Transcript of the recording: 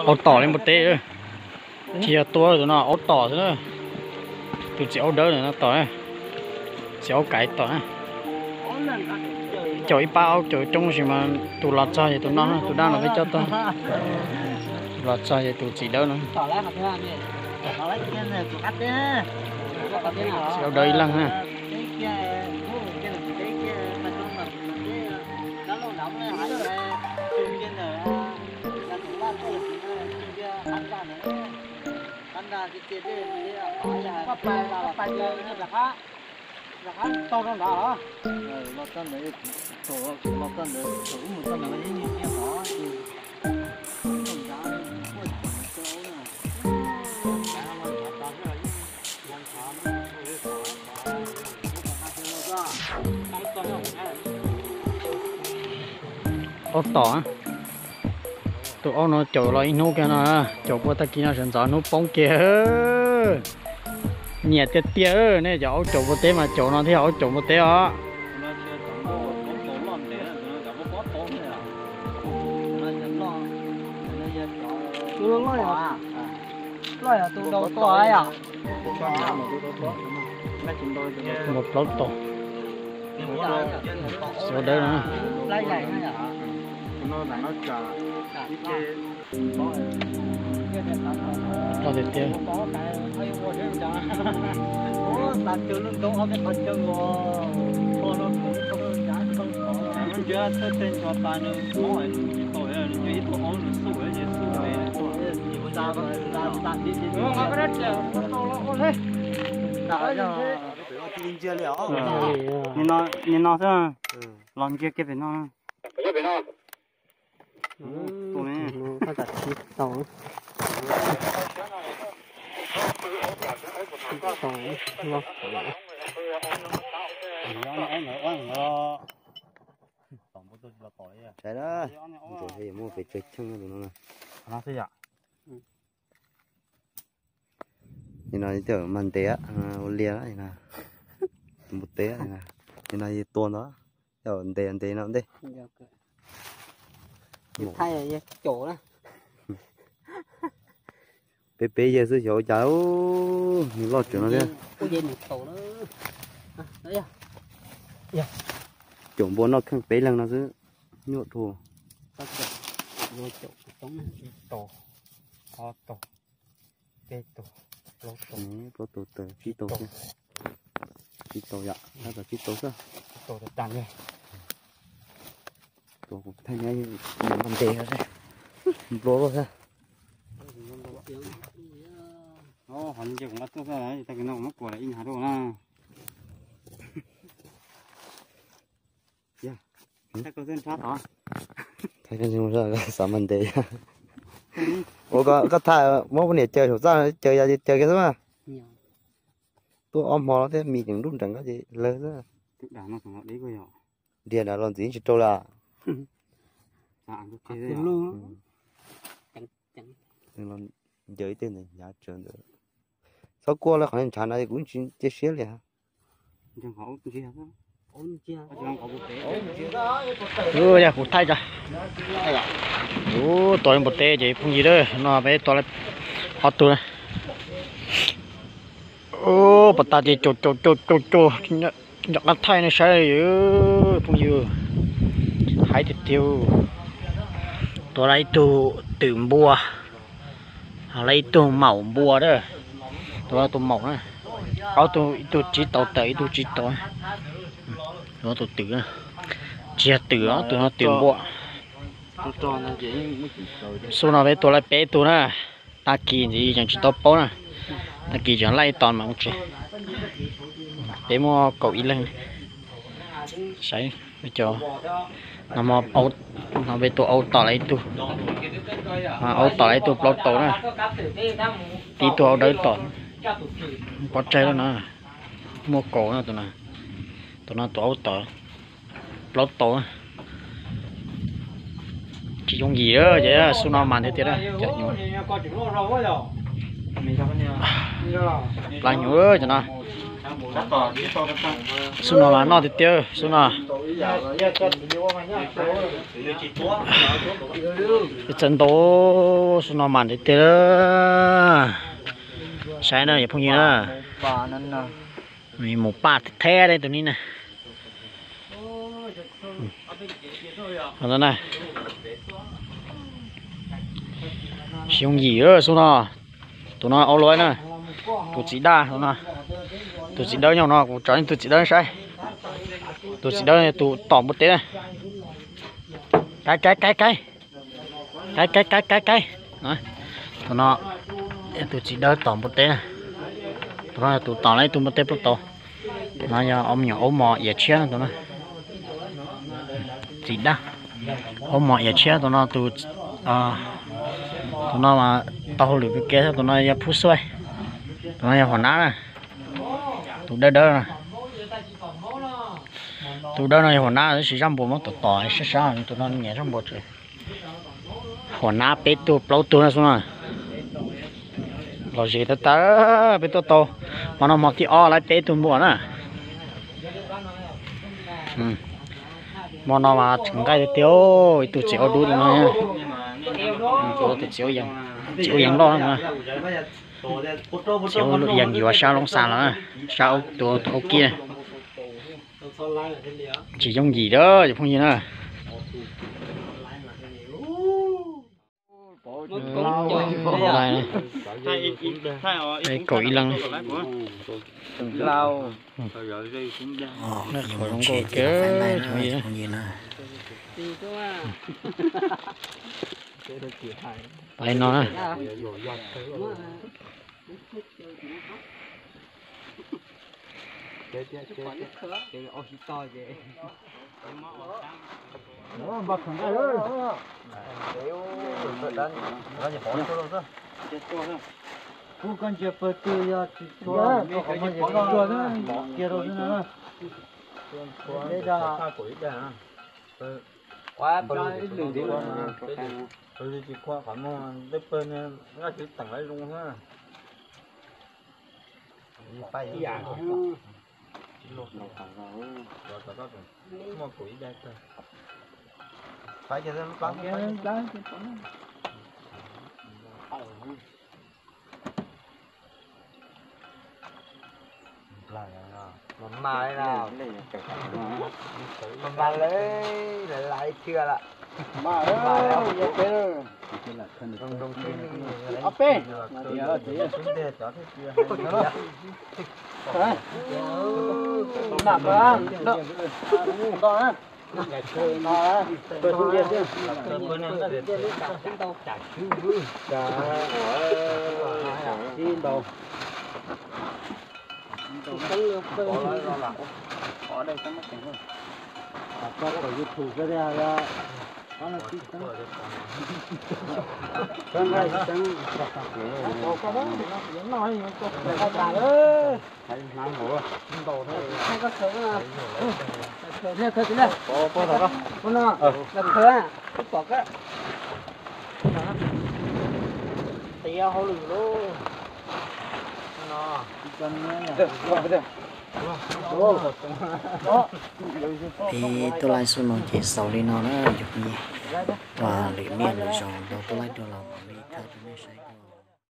Aub tom li npua teb, tsis yog tua tus no, aub tom xwb na. Tus txiv aub dawb no tom, txiv aub kaiv tom na. Caum ib pab aub caum coob sis mas tus los txog ces tus no, tus dab no peb coj tuaj. Tus los txog ces tus txiv dawb no. Txiv aub dawb ib leeg na. Aub tom, tus aub no caum los ib hnub kiag no, caum puag tag kis no sawv ntxov hnub poob kiag. Nyiam tiag tiag, nej cov aub caum npua teb mas caum no thiaj yog aub caum npua teb os. Npua plaub tau, xyov dawb no. Tau tiag tiag. Nim no xwb, los ntsia kiag pem no. Muaj pes tsawg cheej tus no na. Nim no tej zaum mag ntes ua liaj, tus npua teb, nim no tua ntawd, tej zaum ntes ntes no ntej. Peb peb yawg xwb xyov ua cas, nws loj tsev no thiab. Caum npua noj kheej peb leeg no xwb, nyuaj dhau. Plaub tau, tsib tau xwb. Tsib tau yom, tab tom tsib tau xwb. Tua kuv thaij nyob npua ntes xwb. Nplua luaj xwb. Qhov nce kuv nqa tuaj xwb, tag kis no kuv muab kuam ib nyuag dua na. Yog, thaij koj xwb nrhab tod. Thaij koj xwb, xav mas ntev. Ua koj thaij muab poj niam caws saum txaj caws, caws kiag xwb mas. Tuaj ob hmo no thiab mis tseem nruj nreem koj ces lawg xwb. Nriag dav los ntxiv tsis rau lawm. Ncaws ib teg ntawd hnyav tsawv ntawd. Txhob kuaj li qhov ntshav no kuv tsis cia siab li. Yog kuv thaij tso. Ua tua li npua teb ces phooj ywg, no peb tua ob tug na. Pas tas ces caum caum caum caum caum, nco qab thaij nej saib phooj ywg. Haib tiag tiag. Tua lawm ib tug twm npua, lawm ib tug maum npua na. Tua lawm tus maum na. Ob tug, ib tug tsib tau tawm, ib tug tsib tau. Tus twm, tsis yog twm, ob tug no twm npua. Xub no peb tua lawm peb tug na. Tag kis ntxiv tseem tsis tau paub na. Tag kis tseem laij tos mas mus tsev. Peb muaj kaum ib leeg. Saib, no peb tua aub tom lawm ib tug. Aub tom lawm ib tug plaub tau na. Tib tug aub dawb tom. Pov tseg lawm na. Muaj kaum na tus no. Tus no tus aub tom plaub tau. Tsis yooj yim ces xub no mas thiab tiag, cov nyuam, plab nyuam cov no. Xub no mas noj tiag tiag xub no. Txawv ntau, xub no mas tiag tiag. Saib na yog phooj ywg na. Mus paj theb li tus ni na. Tsis yooj yim xub no. Tus no au luaj na. Tus txiv daj, tus txiv dawb nyob no kuv tso tus txiv dawb saib. Tus txiv dawb tus tom npua teb na. Kaib kaib kaib kaib. Kaib kaib kaib kaib kaib. Tus no tus txiv dawb tom npua teb na. Tus no tus tom lawm ib tug npua teb plaub tau. Tus no yog me nyuam aub mos iav tshiab tus no. Txiv daj, aub mos iav tshiab tus no. Tus no mas tau hauj lwm kawg kiag, tus no yog phub xuaij. Tus no yog huam nab na. Tus dawb dawb no, tus dawb no yog huam nab tab sis zaj npua muab tom tom sab sab, tus no nyiam zaj npua tsev. Huam nab peb tug plaub tug na xwb na. Los ze tag tag, peb tuaj tau hmo no hmo thib ob lawm peb tug npua na. Hmo no mas tseem nqaij tiag tiag, ib tug txiv aub dub tus no. Tus txiv aub yees loj no. Txiv aub yees yuav sab loob xa los, sab tus aub kiab. Tsis yooj yim lawm cov phooj ywg na. Kaum ib leeg. Qhov zoo nkauj kiag. Pais no na. Kuv koj ntsia pawg twg yog tsis tshua, qhov muag yog tsis tshua xwb na. Deb da. Pawg twg tsis khua qhov muag, tej pawg nyob tsis teem lawv zoo xwb. Muaj kuv ib daim tawg. Pais kiag lub plab. Mas mas li na. Mas mas li, lawv laiv ib txhia lawm. Mas mas li. Ob peb. Nam nto na. Ib ntau. Koj kom YouTube xwb tiag. Peb tuaj laij xub no ces xaus li no na cov phooj ywg. Lwm niaj lwm zaus ntau tuaj laij dua los mam li thaij rau nej saib dua.